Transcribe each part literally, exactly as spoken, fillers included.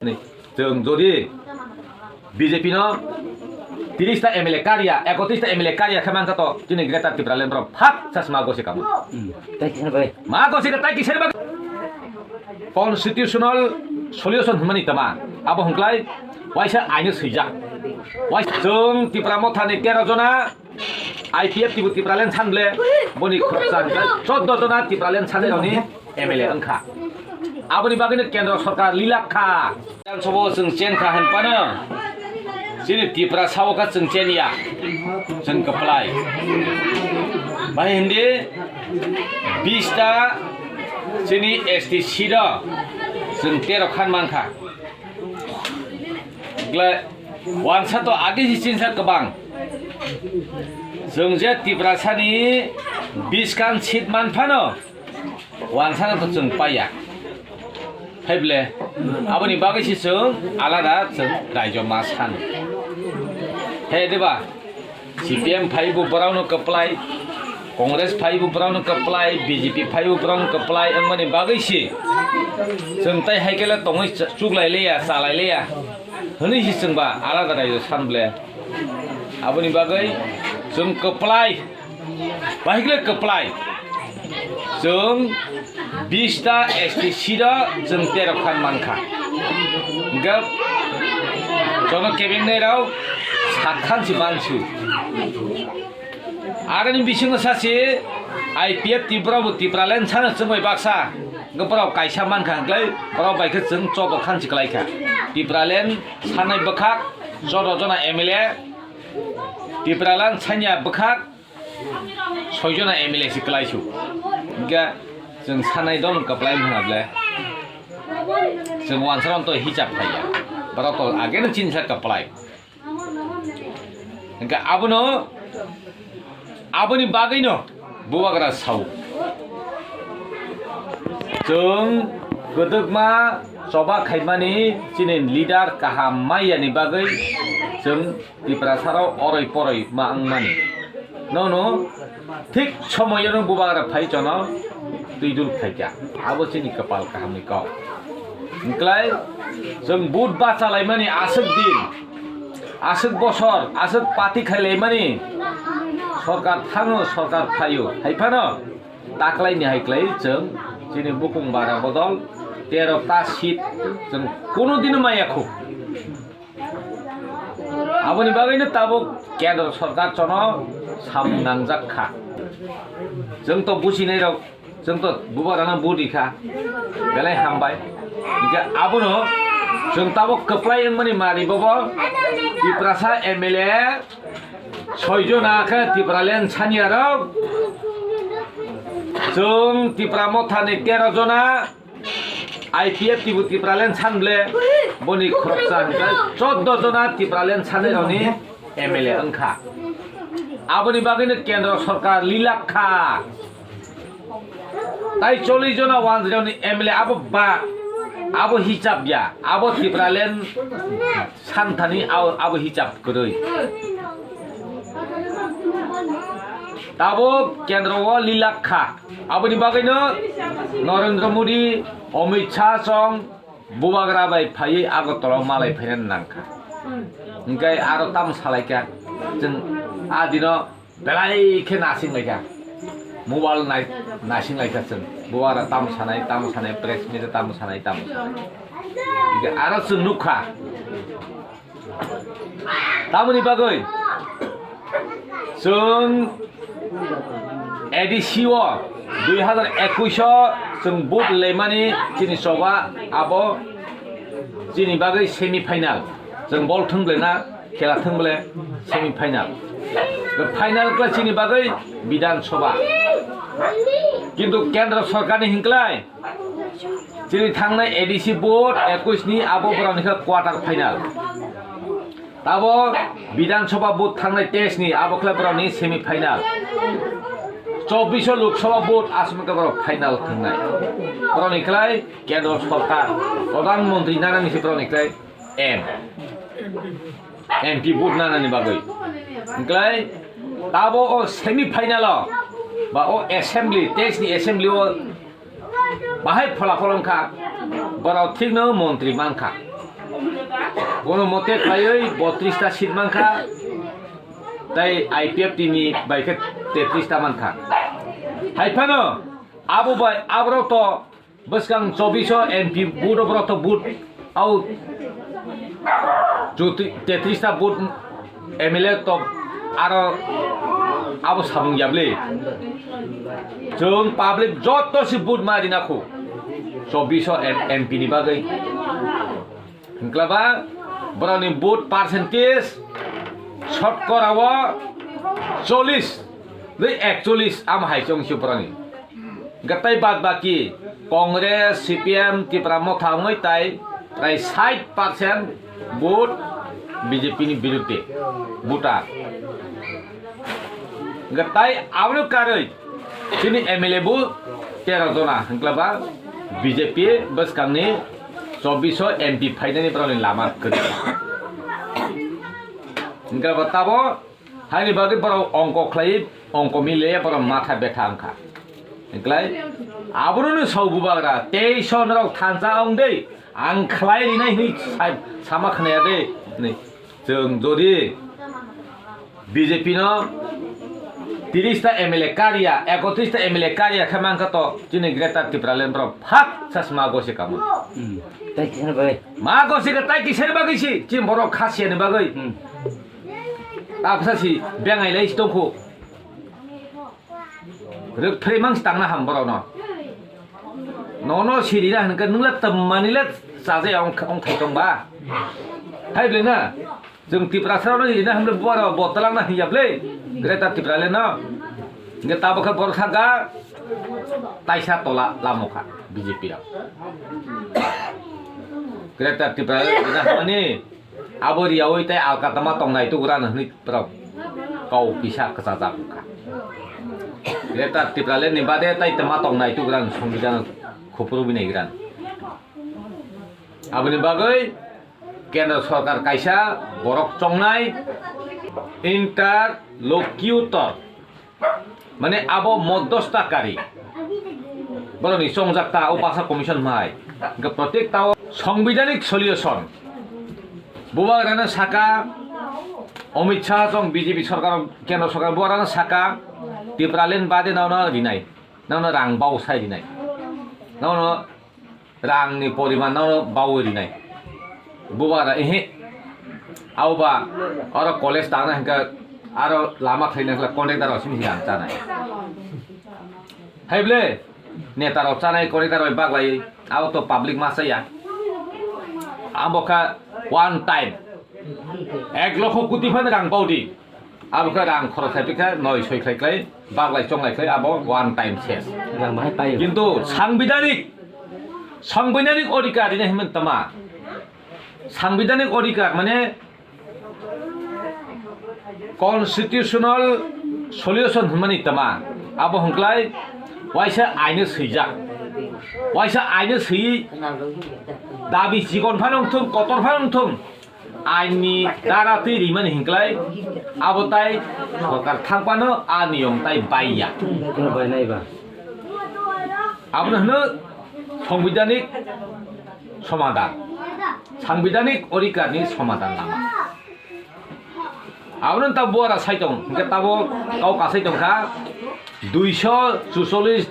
Ni, chwng jodi B J P no tiris ta M L A karya, ekotris ta M L A karya khe mankha to, chini Greater Tipraland rok phak chasma gosi kamo. Tei kisa bai. Ma gosi ka tai kisa bai. Constitutional solution hwnmani tama. Abo hwnklai waisa aino swijak. Wais chwng Tipra Motha ni tero jona I P F T bo Tipraland san ble, boni khoroksa hwnka choddo jona Tipraland sanai rokni M L A wngkha. Aboni bagwino kendro sorkar lilak kha. Bidhan Sabha o chwng chen kha hwn phano, chini Tiprasa o kha chwng chen ya, chwng kwplai. Bai hindi bis ta chini S T seat o chwng tero khan mankha. Gle, wansa to age si chinsa kwbang. Chwng je Tiprasani bis khan seat man phano, wansa no to chwng paiya. Haible, aboni bagwi si chwng alada chwng raijo ma san. He deba, C P M phaibo borokno kwplai, Congress phaibo borokno kwplai, B J P phaibo borokno kwplai wngmani bagwi si chwng tai hai khe le tongwi cha-, chuklai liya, chalai liya hwnwi si chwngba alada raijo san ble. Aboni bagwi chwng kwplai, bahai khe le kwplai. Chwng bis ta S T seat o chwng tero khan mankha. Hwnkhe jono kebeng nai rok sat khan si mansu. Aroni bisingo sasi I P F T borok bo Tipraland sano chwng bai baksa. Hwnkhe borok kaisa mankha hwnkhe borok bai khe chwng chodo khan si kwlai kha. Tipraland sanai bwkhak, chodo jona M L A, Tipraland sanya bwkhak, soi jona M L A si kwlai su. Hwnkhe chwng sanai dol kwplai wngkha na ble. Chwng wansa rok to hisab phaiya. Borok to age no chinsa kwplai. Hwnkhe abono, aboni bagwino bubagra sao. Chwng kwdwkma choba khaimani chini leader kaham maiyani bagwi chwng Tiprasarok oroi poroi ma wngmani. Nono thik somoyano bubagra phai chono twi dul phaikha. Abo chini kwpal kahamni kok. Hwnkhlai chwng vote bachalaimani aswk din, aswk bosor, aswk party khailaimani sorkar thango, sorkar phaio. Haiphano taklaini hai kwlai chwng chini bukung bara bodol tero ta seat chwng kunu dino maya khu. Aboni bagwino tabuk kendro sorkar chono samung nangjak kha. Chwng to businai rok, chwng to bubagrano vote rikha, belai hambai. Hwnkhe abono chwng tabuk kwplai wngmani mari bobo Tiprasa M L A soi jona khe Tipraland sanya rok. Chwng Tipra Mothani tero jona, I P F T bo Tipraland san ble, boni khoroksa hwnkhe choddo jona Tipraland sanai rokni M L A wngkha. Aboni bagwino kendro sorkar lilak kha. Tai chollish jona wanjwirokni M L A abo ba, abo hisab ya, abo Tipraland santhani abo, abo hisab kwrwi. Tabuk kendro o lilak kha. Aboni bagwino Narendra Modi, Amit Shah chwng bubagra bai phaiwi Agartala o malai phainani nangkha. Hwnkhe aro tamo salaikha, chwng a dino belai khe nasing laikha. Mobile nai-, nasing laikha chwng. Bubagra tamo sanai, tamo sanai, press meet o tamo sanai, tamo sanai. Hwnkhe aro chwng nukha. Tamoni bagwi chwng A D C o dui hazar ekush o chwng vote lemani chini choba abo chini bagwi semi final. Chwng bol thwng ble na khela thwng ble semi final. Final kla chini bagwi Bidhan Sabha. Kintu kendro sorkarni hinklai chini thangnai A D C vote ekush ni abo borokni khe quarter final. Tabo Bidhan Sabha vote thangnai teis ni abo khlai borokni semi final. Chobbish o Lok Sabha vote aswk khe borok final thangnai. Borokni khlai kendro sorkar, Pradhan Mantri nanani se borokni khlai M. M P vote nanani bagwi. Khlai tabo o semi final o ba o assembly, teis ni assembly o bahai phola pholong kha, borok thikno montri mankha. Kono mote khlaiwi botris ta seat mankha, tai I P F T ni bai khe tetris ta mankha. Hai phano abo bai aborok to bwskang chobbish o M P vote o borok to vote au joti-, tetris ta vote M L A to aro abo samung yable. Chwng public joto si vote ma rina khu chobbish o M-, M P ni bagwi. Hwnkla ba borokni vote percentage shotkora o chollish tei ekchollish am hai chong si borokni. Hwnkhe tei bad baki Congress, C P M, Tipra Motha wngwi tai prai sait percent vote B J P ni birudde voter. Hwnkhe tai aboni karwi chini M L A bo tero jona, hwnkla ba B J P bwskangni chobbish o M P phainani borokni lama kwrwi. Hwnkhe bo tabo haini bagwi borok ongko khlai, ongko mile borok matha betha wngkha. Hwnkhlai abono no sao bubagra, tei so norok thansa wng de, ang khlai rinai hinwi sa-, sama khnaya de, hinwi. Chwng jodi B J P no tiris ta M L A kariya, ekotris ta M L A kariya khe mankha to chini Greater Tipraland borok phak sasma gosi kamo. Hmm. Tai kisa bai. Ma gosi ka tai kisa bagwi si, chini borok khasiya ni bagwi. Hmm. Tabsa si bengai lai tongkho. Rwk phrwi mang tangna ham borokno. Nono sirina hwnkhe nwngla twmani le chajaya wng, wng thai tong ba. Hai bwlwi na, chwng Tiprasa rokno sirina hamle boro bo twlangna hiya bwlwi. Greater Tipraland no. Hwnkhe tabukhe borok sakha taisa tola lamokha B J P rok. Greater Tipraland sirina hamani Abo riyaui tei alka tama tongnai tugrano hwnwi borok kau kisa kwchajak wngkha. Greater Tipraland ni bade tei tama tongnai tugrano songbidano khupuru binai gran. Aboni bagwi kendra sorkar kaisa borok chongnai interlocutor. Mane abo moddosta kari. Borokni chongjak ta o basa commission mai. Hingke protek ta o sangbidhanik solution. Bubagrano saka, Amit Shah chong B J P sorkar, kendro sorkar bubagrano saka, Tipraland bade nono rinai. Nono rang bau sai rinai. Nono rangni poriman no bawi rinai. Bubagra, ehe. Auba, oro college tangna hingka, aro lama khaina hingka contractor rok simi rang chanai. Hai ble, neta rok chanai, contractor rok baglai, abo to public ma chaya. Abo kha one time. Ek lokho koti phan rang baudi. Abo khe rang khorok khai pikha noi soi khlai khlai baglai chonglai khlai abo one time ses. Rang bahai paio. Kintu sangbidhanik, sangbidhanik odhikar ini himani tama. Sangbidhanik odhikar mane constitutional solution himani tama. Abo hwnkhlai waisa aino swijak. Waisa aino swi dabi chikon phano wngthung, kotor phano wngthung. Aini dara twi rimani hinklai abo tai sorkar thangpano a niyom tai baiya. Bai nai ba. Abono hwno sangbidhanik somadhan, sangbidhanik odhikarni somadhan lama. Abono ta buara saitong hingke tabo kau kasai tongkha duiso chuchollis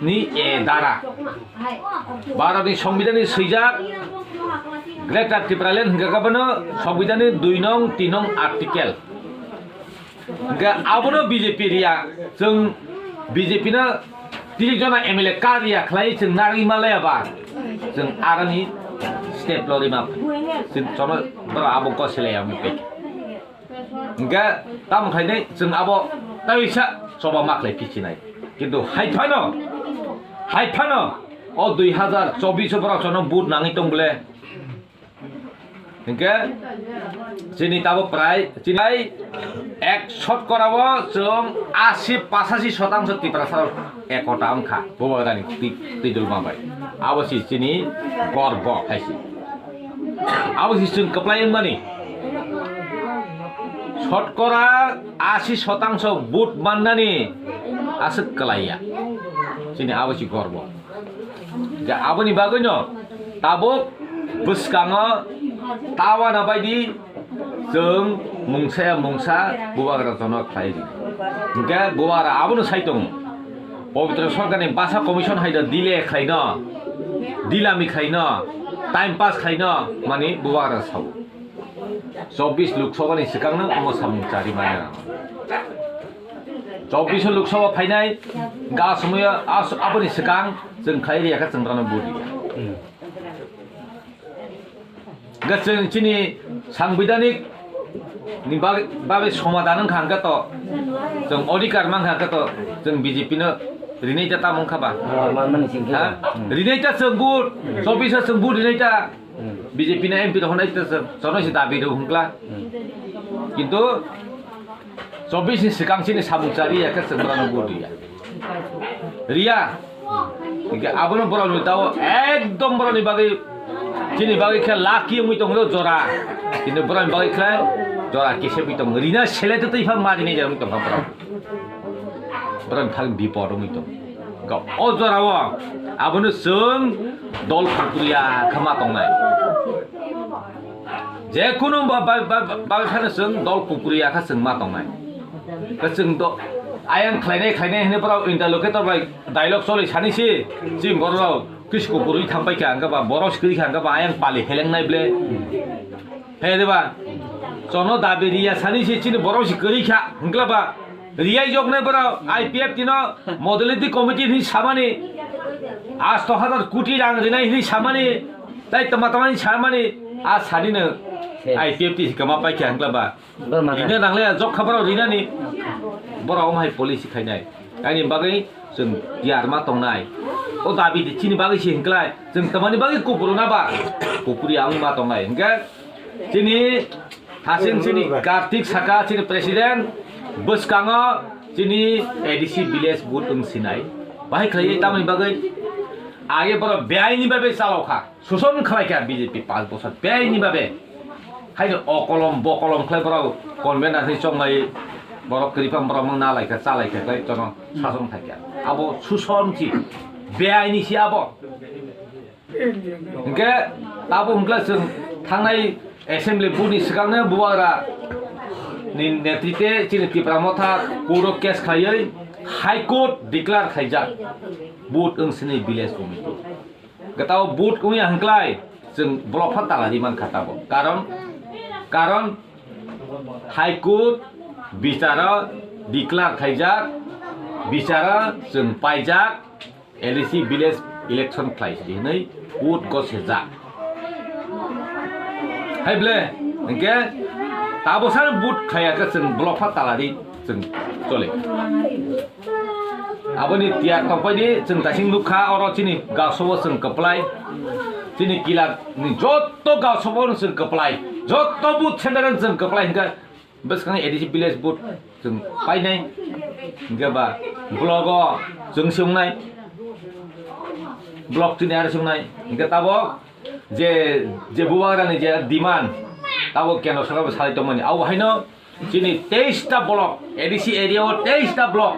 ni A dara. Bharatni Songbidanni swijak Greater Tipraland hingka khe bono Songbidanni dui nong, tin nong article. Hingke abono B J P riya, chwng B J P no tris jona M L A kar riya khlai chwng narwgwi ma laya ba, chwng aroni step lorima chwng chono boro abo gosilai ya mukhe. Hingke tamo khainai chwng abo taisa choba ma khlai phi chinai. Kintu hai phano, hai phano o dui hazar chobbish o borok chono vote nangwi tong bole. Hingke chini tabo prai, chini ek shotkora o chwng asi pachashi shotangsho Tiprasa rok ekota wngkha. Bubagrani twi, twi dulma bai. Abo si chini gorbo hai si. Abo si chwng kwplai wngmani. Shotkora asi shotangsho vote mannani aswk kwlaiya. Chini abo si gorbo. Ja aboni bagwino tabuk bwskango Tawana baidi chwng mungsa ya mungsa bubagra jono khlai di. Hingke bubagra abono sai tongo. Pobitro Sarkarni basa commission hai da delay khlaino, dilami khlaino, time pass khlaino, mani bubagra sao. Chobbish Lok Sabha ni swkang no omo samung chari maya. Chobbish Lok Sabha phainai ga somoyo as-, aboni swkang chwng khlai riya khe chwng rano vote riya. Hingke chwng chini sangbidhanik ni bag-, bagwi somadhan wngkha hingke to, chwng odhikar mankha hingke to, chwng B J P no rinai ta tamo wngkha ba? Ah, man mani singkhe. Ha? Hmm. Rinai ta chwng vote, chobbish o chwng vote rinai ta. Hmm. B J P no M P rok honai ta chwng, chwng se dabi rw hwnkla. Hmm. Kintu chobbish ni swkang chini samung chari ya khe chwng bono vote riya. Riya. Hingke abono borokni tao ekdom borokni bagwi, chini bagwi khe lucky wngwi tongo jora. Kintu borokni bagwi khe jora kisa wngwi tongo. Rina sele tei pha ma rinai wngwi tongkha borok. Borokni thang bipod wngwi tongo. Hingke o jorao abono chwng dol kukuria khe ma tongnai. Jekunu ba, ba, ba, ba, phano chwng dol kukuria khe chwng ma tongnai. Khe chwng do, ayang khlainai, khlainai hwnwi borok interlocutor bai dialogue choli sani se, chini borok rok kis kukurwi thang pai kha, hwnka ba borok se kwrwi kha, hwnka ba ayang pali helengnai ble. He de ba? Chono dabi riya sani se chini borok se kwrwi kha, hwnkla ba riyai joknai borok I P F T no modality committee hwnwi samani, asto hazar koti rang rinai hwnwi samani, tai tama tama hwnwi samani, a sani no I P F T se kwma pai kha, hwnkla ba? Rina nangle jok kha borok rinani. Borok omo hai policy khainai. Ani bagwi chwng tiyar ma tongnai. O dabi di chini bagwi se hinklai. Chwng tamani bagwi kupuru na ba? Kupuri ang ma tongnai. Hingke chini hasing chini Kartik Saka chini president bwskango chini A D C village booth wng sinai. Bahai khlai tamoni bagwi age borok beaini bagwi chalokha. Suson khlai kha B J P panch bochor beaini babe. Haino okolom bokolom khlai borok convener hinwi chonglai, borok kwrwi phano borok mung nalai kha, chalai kha khlai chono sason khai kha. Abo suson si beaini si abo. Hingke abo hwnkhe chwng thangnai assembly booth ni swkangno bubagra ni netrite chini Tipra Motha court o case khlaiwi High Court declare khaijak booth wng sini village committee. Gata o vote wngya hwnklai chwng block pha tala di mankha tabo. Karon, karon High Court bicharo declare khaijak, bicharo chwng paijak, A D C village election khlai si hwnwi vote go sejak. Hai ble, hwnkhe tabo sano vote khlaiya khe chwng block pha tala di chwng chole. Aboni tiyar tongpai di, chwng taising nukha, oro chini gasobo chwng kwplai, chini kila ni jotto gasobo chwng kwplai, jotto booth center chwng kwplai hwnkhe bwskang A D C village booth chwng painai, hwnkhe ba block o chwng se wngnai, block chini aro se wngnai, hwnkhe tabok je, je bubagrani je demand, tabok kendro sorkar bo salai tongmani, abo haino chini teis ta block, A D C area o teis ta block.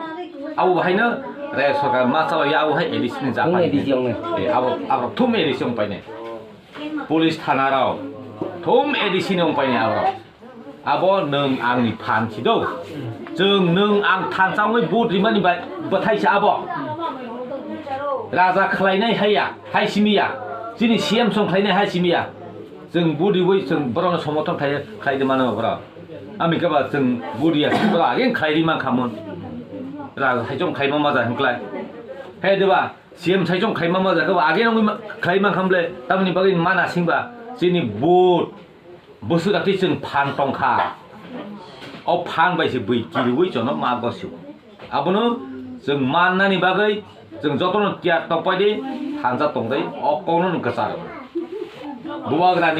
Abo bahaino Rajya Sarkar ma chalaiya, abo hai A D C ni ja thum painai. A D C wngnai. Eh, abo, abo thum A D C wng painai. Police thana rok thum A D C ni wng painai abo. Abo nwng angni phan si do. Chwng nwng ang thansa wngwi vote rimani bai bwthai se abo. Raja khlainai haiya, hai simiya. Chini C M song khlainai hai simiya. Chwng vote riwi chwng borokno somorthon khai, khlai di mano borok. Ami khe ba chwng vote riya, borok age khlai ri man khamon. Raja saichung khlai ma maja hinklai. He de ba, C M saichung khlai ma maja khe ba age nangwi ma, khlai man khamle, tamni bagwi mana sing ba, chini vote, bwswk atwi chwng phan tong kha. O phan bai se bwi kiriwi chono ma gosio. Abono chwng mannani bagwi chwng jotono tiyar tongpai di, thansa tong di, o kokno no kwchar. Bubagrani